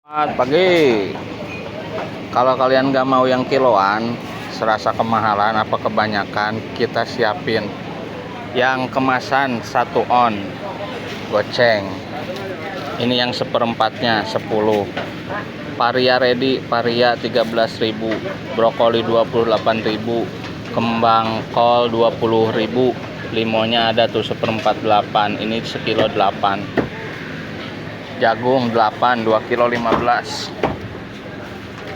Selamat pagi. Kalau kalian nggak mau yang kiloan, serasa kemahalan apa kebanyakan, kita siapin yang kemasan 1 on goceng. Ini yang seperempatnya 10. Paria ready, paria 13.000, brokoli 28.000, kembang kol 20.000, limonya ada tuh seperempat 8, ini sekilo 8. Jagung 8, 2 kilo 15.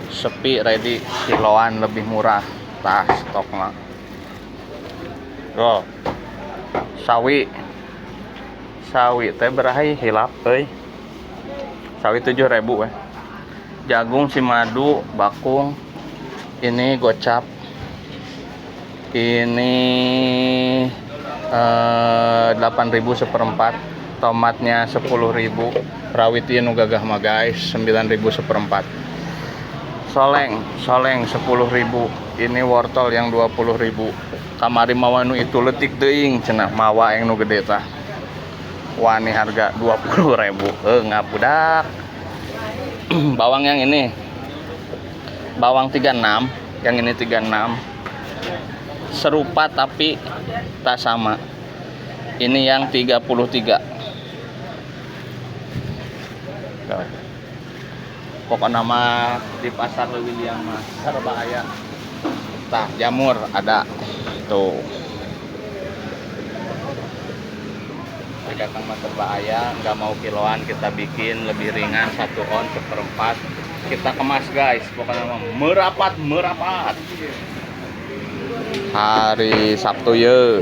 Sepi ready, kiloan lebih murah. Tah stok mah. Tuh. Sawi. Sawi teh berahi hilap euy. Sawi 7.000 weh. Jagung simadu, bakung. Ini gocap. Ini 8.000 seperempat. Tomatnya 10.000. Rawit ieu nu gagah mah guys, 9.000 seperempat. Soleng, soleng 10.000. Ini wortel yang 20.000. Kamari mawa nu itu leutik teuing cenah, mawa yang nu gede tah. Wani harga 20.000. Ngabudak. Bawang yang ini. Bawang 36, yang ini 36. Serupa tapi tak sama. Ini yang 33. Pokoknya nama di pasar Leuwiliang mah serba aya. Tah, jamur ada tuh. Datang mah serba aya, nggak mau kiloan kita bikin lebih ringan 1 on seperempat. Kita kemas guys, pokoknya mah merapat merapat. Hari Sabtu ye.